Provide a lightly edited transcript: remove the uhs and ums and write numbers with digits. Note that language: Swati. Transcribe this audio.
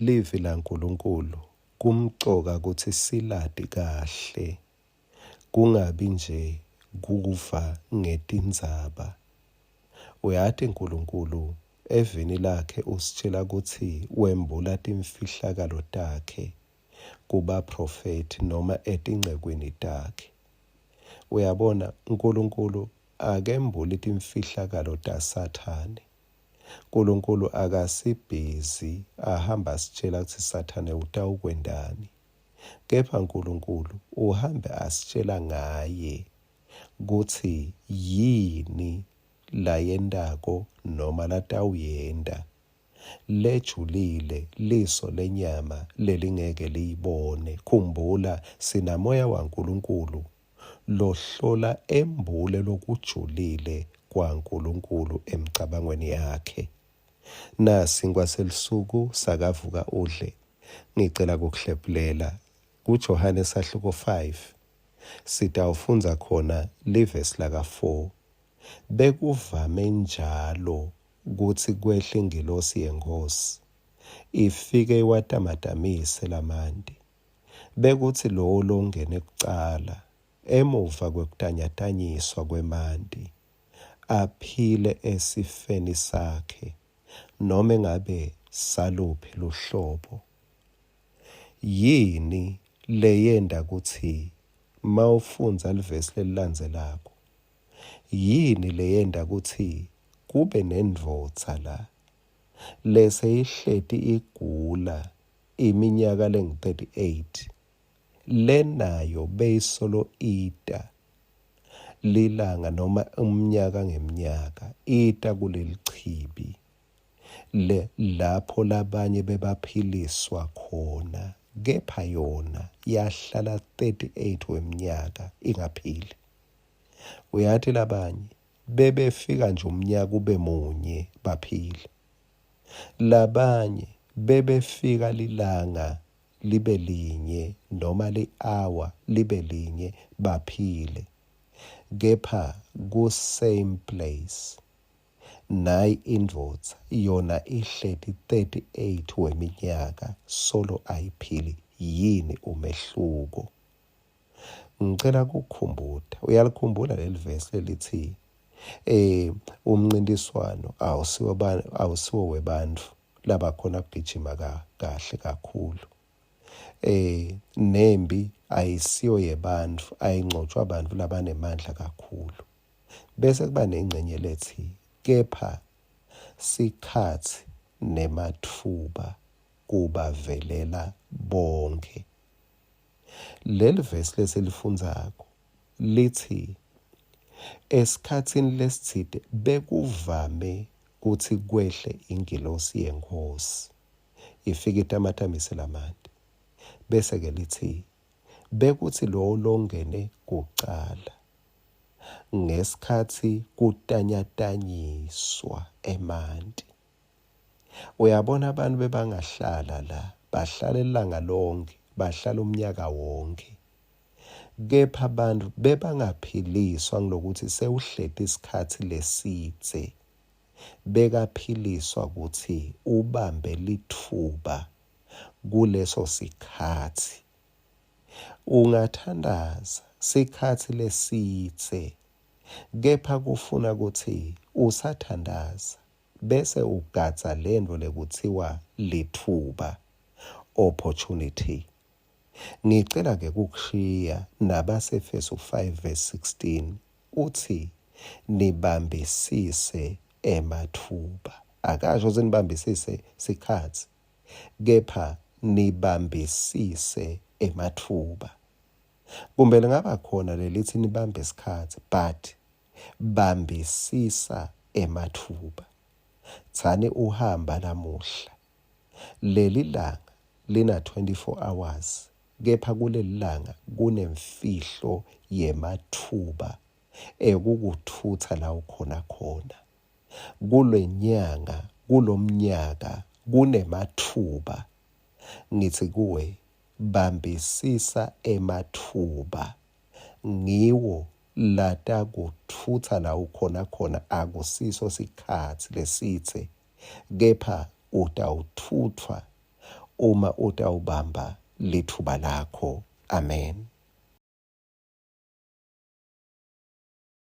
Livi laNkulunkulu kumcoka kutsi silati kahle kungabi nje kuva ngetindzaba. Uyati Nkulunkulu evini lakhe usitjela kutsi wembula timfihlakalo takhe kubaprofethi noma etincekwini takhe. Uyabona, Nkulunkulu akembuli timfihlakalo taSathane. Nkulunkulu akasibhizi ahamba asitjela kutsi Sathane utawukwentani. Kepha Nkulunkulu uhambe asitjela ngaye kutsi yini layentako noma latawuyenta lejulile liso lenyama lelingeke liyibone. Khumbula, sinaMoya waNkulunkulu lohlola embule lokujulile kwaNkulunkulu emicabangweni yakhe. Nasinkwa selusuku sakavuka udle. Ngicela kukuhlephulela kuJohane sahluko 5. Sitawufundza khona livesi laka-4. Bekuvame njalo kutsi kwehle ingilosi yeNkhosi ifike iwatamatamise lamanti. Bekutsi lowo longene kucala emuva kwekutanyatanyiswa kwemanti aphile esifeni sakhe nome ngabe saluphi luhlobo. Yini leyenta kutsi mawufundza livesi lelilandzelako, yini leyenta kutsi kube nendvodza la leseyihleti igula iminyaka lengu-38 lenayo beyisolo ita lilanga noma umnyaka ngemnyaka ita kulelichibi le lapho labanye bebaphiliswa khona kepha yona yahlala 38 weminyaka ingaphili. Uyati labanye bebefika nje umnyaka ube munye baphile. Labanye bebefika lilanga libe linye noma li-hour libe linye baphile kepha ku-same place. Nayi indvodza yona ihleti 38 weminyaka solo ayiphili yini umehluko? Ngicela kukukhumbuta, uyalikhumbula leli vesi lelithi eh umncintiswano awusiwo awusiwo webantfu labakhona kugijima kahle kakhulu. Eh nembi ayisiyo yebantfu, ayingcotshwa bantfu labanemandla kakhulu. Bese kuba nengcenye lethi kepha sikhatsi nematfuba kubavelela bonkhe. Leli vesi lesilifundzako litsi esikhatsini lesitsite bekuvame kutsi kwehle ingilosi yeNkhosi ifike itamatamise lamanti. Bese-ke litsi bekutsi lowo longene kucala ngesikhatsi kutanyatanyiswa emanti. Uyabona abantu bebangahlala la, bahlala ilanga lonke, bahlala umnyaka wonke. Kepha abantu bebangaphiliswa ngilokuthi sewuhleti isikhatsi lesidze. Bekaphiliswa ukuthi ubambe litfuba kuleso sikhatsi. Ungathandaza sikhatsi lesidze kepha kufuna kutsi usathandaza bese ugadza lentfo lekutsiwa litfuba, opportunity. Ngicela ke kukushiya nabaseEfesu 5 verse 16 utsi nibambisise ematfuba. Akasho kutsi nibambisise sikhatsi kepha nibambisise ematfuba. Kumbe lingaba khona lelithi nibambe sikhatsi but Bambisisa ematfuba. Tsani uhamba lamuhla. Lelilanga lina 24 hours kepha kulelilanga kunemfihlo yematfuba ekukutfutsa la ukhona khona. Kulenyanga, kulomnyaka kunematfuba. Ngitsi kuwe bambisisa ematfuba ngiwo latakutfutsa la ukhona khona akusiso sikhatsi lesidze kepha utawutfutfwa uma utawubamba litfuba lakho. Amen.